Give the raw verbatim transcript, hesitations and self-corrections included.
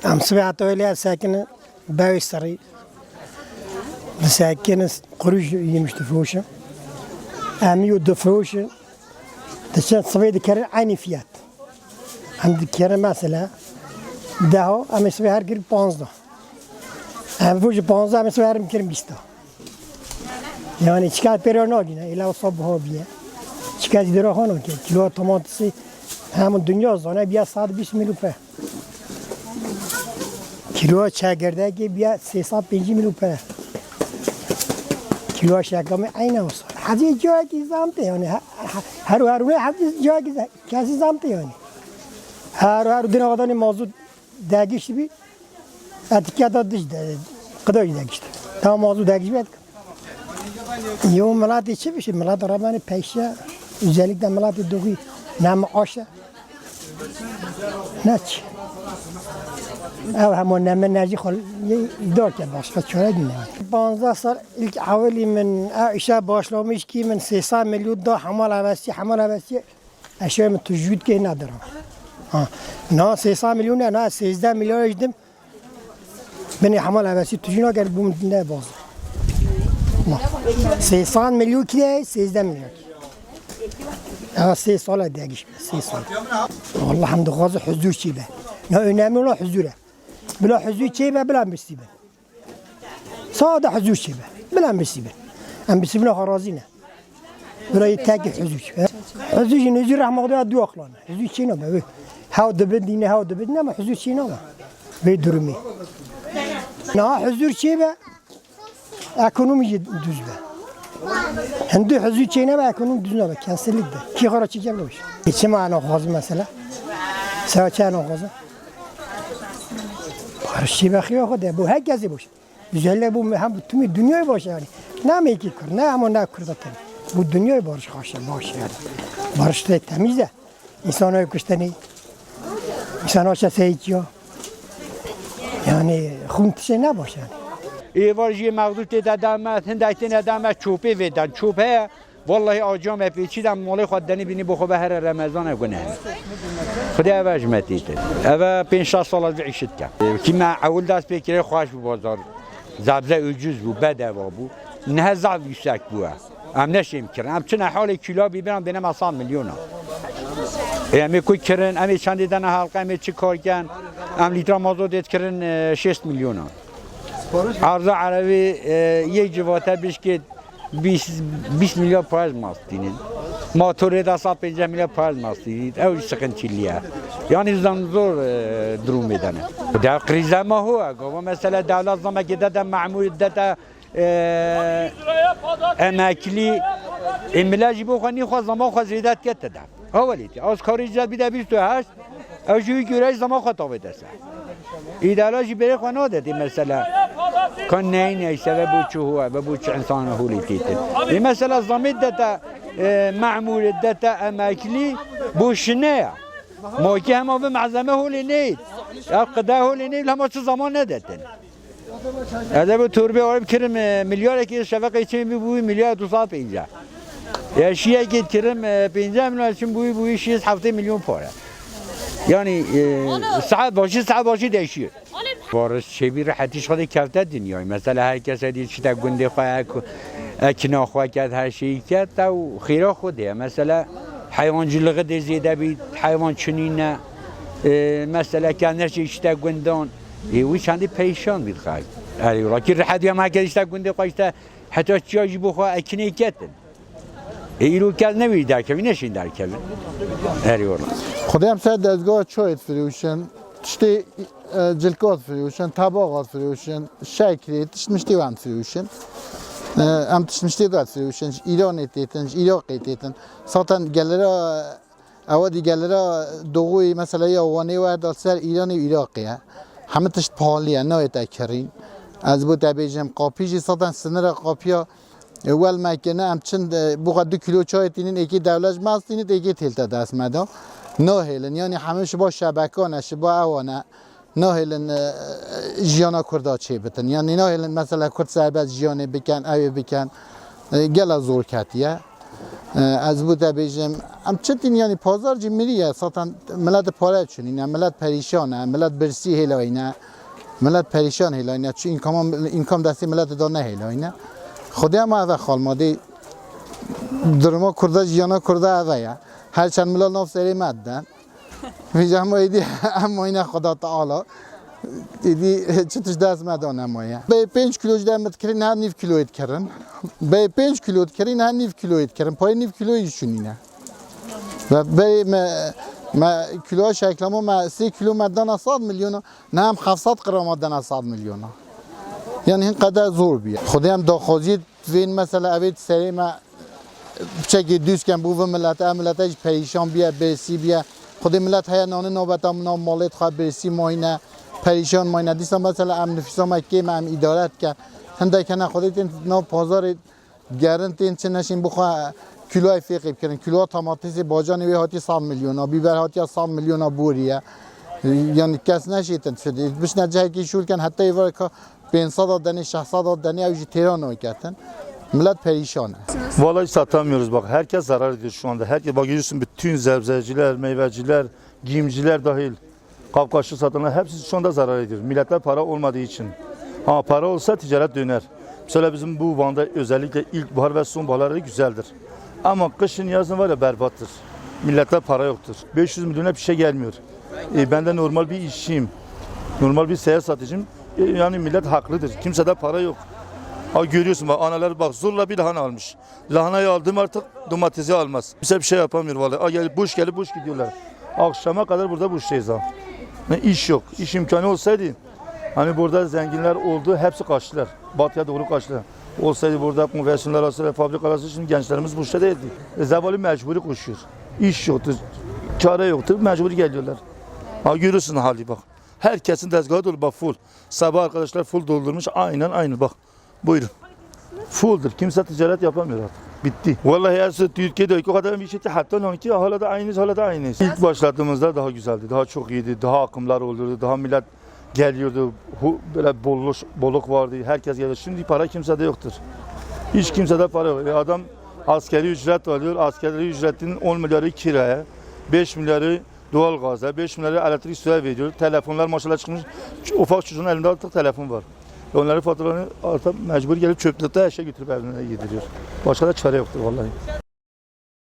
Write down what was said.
Em sibê heta wê lê sekinin, bewê serî. Disekinin, qurûş yemiş difiroşin. Em yû difiroşin. Diçin sibê dikerin eynî fiyat. Em dikerin mesela deha, em ê sibê her kirin panzdeh. Em vû ji panzdeh em ê sibê herim kirin bîsta. Yani çikat pêra nagîne, êla wisa biha biye. Çikat zî dira xwe nake. Kîloya tomatisi hemû dinya zane biya sed bîst mîl û pe. Kîloya çekirdekê biya sê sed pêncî mîl û pe. Kîloya şekamê eyne wisa. Hezî cayekî zam tê yani. He-, he-, her û her û ne hezî cayekî ze-, kesî zam tê yani. Her û her û din avadanê mazût degişt bî. Etiketa dij de, qida jî degişt. Tam mazût degişt bî. Yo miletê çi bişî? Milet rebenê peyşe, özellikle miletê doxî, ne mi aşe. Ne çi? Ev hema ne mi ne jî xwe yê îdare ke, başka çare nîne. Panzdeh sal ilk ewilî min ev îşe başlamiş kî min sê sed milyon da hemal hevesî, hemal hevesî eşya min tu jût kê nedira. Ha. Na sê sed milyon ne, na sêzdeh milyar jî dim. Binê hemal hevesî tu jî naker bûm ne baz. Na. Sê sed milyon kî de, sêzdeh milyar kî. Ya sê sal e degişme, sê sal. Wallah em dixwazin huzur çêbe. Ne önemli olan huzur e. Bila huzur çêbe, bila em bistîbin. Sade huzur çêbe. Bila em bistîbin. Em bistîbina xwe razî ne. Bila yê tekî huzur çêbe. Huzur jî nêzî rehma Xwedê dû aqlane. Huzur çê nabe. Wê hew dibin dîne, hew dibin dîne ama huzur çê nabe. Vê durumê. Niha huzur çêbe. Ekonomî jî dûz be. Hindî huzû çê nebe, ekonomî dûz nebe. Kesinlikle. Kî xwe re çi kevle baş. E, çima ena xwazin mesela? Sewa çi ena xwazin? Barış çê be xiya xwe de. Bu her kesê baş. Özellikle bu hem bu tümü dünyayı baş yani. Ne meyki Kurd, ne ama ne Kurd zaten. Bu dünyayı barış karşı baş yani. Barış da temiz de. Însanê kuştinê, însan aşa seyîkiya. Yani xûn tiştê ne baş yani. Êvar jî mexdûr tê de deme, hindek têne deme çopê vêden. Çop heye, wallahî aciya me pêçî de malê xwe denî bînî bo xwe ve here Remezan ev gune hene. Xwedê eve ji me têtin. Eve pênc şeş sala ji îşit ke. Kî me ewil dest pê kirê xweş bû bazar. Zebze ucuz bû, bedava bû. Niha zaf yüksek bû. Em neşêm kirin. Em çine halê kîla bîbiran bêne me sed milyona. E, em ê ku kirin, em ê çendê dene halka, em ê çi kar ken? Em lîtra mazotê dikirin, e, şêst milyona. Arza Erebî, e, yek civate bişkê bîst, bîst milyar payez mastînin. Motorê de sed pênceh milyar payez mastînin. Ew jî sıkıntılı ye. Yani zam zor, e, durumê de ne. De krîze ma ho, gava mesela dewlet zamekê de de memur de de Ee, emekli, e, millet jî bo xwe nî xwe zaman xwe zêde dike te de. Hawalê te. Asgari ücret bide bîst û heşt, ew jî wî göre zaman xwe tavê de ser. Îdara jî berê xwe nade tê mesela. Kan neyne, işte ve bu çi huwa, ve bu çi insana hûlê têtin. E, mesela zamê de te, e, memur, de te emekli, bu şine ya. Maki hema ve malzeme hûlê neyt. Ya qida hûlê neyt, hema çi zaman nedetin. Ez ê bi torbê alıp kirim, e, milyarek şefeqê çê bû milyar du sed pêncî. Ya şiyekê kirim, e, pêncî milyon çim bû, bû şêst heftê milyon para. Yani, e, saet başı, saet başı değişiyor. Barış çêbî rehetî ji xwe kefte dinyayê. Mesela her kes êdî çite gundê xwe ek-, ekina xwe ket, her şeyî ket, ew xêra xwe de ye. Mesela heywancılığı dê zêde bît, heywan çinîne, e, mesela ke neşê çite gundan. Ê wî çendî perîşan bît xelk. Erê, wila kî rehet ya me kir, işte gundê xwe, işte heta çiya jî bo xwe ekinê ketin. Ê îro kes newî derkevî, neşên derkevin. Erê, wila. Xwedê em ser dezgeha çayê difirûşin, tiştê, e, cilka difirûşin, tebaxa difirûşin, şekrê, tişt miştê wan difirûşin. E, em tişt miştê de difirûşin, ji Îranê têtin, ji Iraqê têtin. Zaten gelera Ewa dî gelera doğuyê, mesela ya Wanê werda ser Îranê û Iraqê ye. Hemî tişt pahalî ye, nayê te kirîn. Ez bo te bêjim, qapî jî zaten sinira qapiya, e, wel me kine, em çin, e, bo xwe du kîlo çayê tînin, êkê dewlet ji me stînit, êkê têl te dest me da. Nahêlin, yanî hemî ji bo şebekan e, ji bo ewan e. Nahêlin, e, jiyana Kurda çêbitin. Yanî nahêlin mesela Kurd serbest jiyanê bikin, ew ê bikin. E, gela zor ketiye. E, ez bû te bêjim, em çi tîn, yanî pazar jî miriye, zaten millet pare çûnîne, millet perîşan e, millet birsî hêlayîne, millet perîşan hêlayîne, çi înkam, înkam destê millet de nehêlayîne. Xwedê em eve xalmadê duruma Kurda, jiyana Kurda eve ye. Her çend milal nav serê me diden. Vêca em êdî em mayîne Xweda Teala. Êdî çi tişt dest me de nemaye. Bê pênc kilo ji de em dikirin, her nîv kiloyê dikirin. Bê pênc kilo dikirin, her nîv kiloyê dikirin. Parê nîv kiloyê jî çûnîne. Ve berê me, me kiloya şeklamo me sê kilo me dana sed milyona, ne em heft sed grama dana sed milyona. Yani hin qeder zor bûye. Xwedê em daxwaziyê vên mesela evê serê me piçekê dûz ken bû vê milete, ev milete jî perîşan bûye, birsî bûye. Xwedê milet heye nanê nabeta min nav malê dixwe birsî mayîne, perîşan mayîne. Dîsa mesela em nifîsa me kêm e, em îdare dikin. Hindek hene Xwedê tên nav pazarê gerin tên çi neşên bixwe kîloyê fêqê bikirin. Kîloya tamatêsê bacanê wê hatiye sed milyona, bîber hatiye sed milyona borî ye. Yani kes neşêtin çi dê. Bişne cihekî şûl ken heta êvarê ka pênc sed a denê, şeş sed a denê ew jî têra naketin. Millet perîşan e. Vallahi satamıyoruz bak. Herkes zarar ediyor şu anda. Herkes, bak, görüyorsun, bütün zebzeciler, meyveciler, giyimciler dahil, kapkaçlı satanlar hepsi şu anda zarar ediyor. Millete para olmadığı için. Ama para olsa ticaret döner. Mesela bizim bu Van'da özellikle ilkbahar ve sonbaharları güzeldir. Ama kışın yazın var ya berbattır. Millette para yoktur. Beş yüz milyona bir şey gelmiyor. E, ben de normal bir işçiyim. Normal bir seyyar satıcıyım. E, yani millet haklıdır. Kimsede para yok. Ha, görüyorsun bak, analar bak zorla bir lahana almış. Lahanayı aldım artık, domatesi almaz. Kimse bir şey yapamıyor vallahi. Ha, gelip boş gelip boş gidiyorlar. Akşama kadar burada boştayız ha. Ne iş yok. İş imkanı olsaydı hani burada zenginler oldu, hepsi kaçtılar. Batıya doğru kaçtılar. Olsaydı burada konvansiyonlar olsaydı, fabrikalar olsaydı şimdi gençlerimiz boşta değildi. E, zavallı mecburi koşuyor. İş yoktur, çare yoktur, mecburi geliyorlar. Ha, görüyorsun hali bak. Herkesin tezgahı dolu bak, full. Sabah arkadaşlar full doldurmuş, aynen aynı bak. Buyurun. Fulldur. Kimse ticaret yapamıyor artık. Bitti. Vallahi eğer Türkiye'de o kadar bir şey ki hatta on iki hala da aynı, hala da aynı. İlk başladığımızda daha güzeldi, daha çok iyiydi, daha akımlar olurdu, daha millet geliyordu. Hu- böyle bolluk, bolluk vardı. Herkes geldi. Şimdi para kimsede yoktur. Hiç kimsede para yok. E, adam askeri ücret alıyor. Askeri ücretin on milyarı kiraya, beş milyarı doğalgaza, beş milyarı elektrik suya veriyor. Telefonlar maşallah çıkmış. Ç- Ufak çocuğun elinde artık telefon var. E, onların faturalarını artık mecbur gelip çöplükte eşya götürüp evine yediriyor. Başka da çare yoktur vallahi.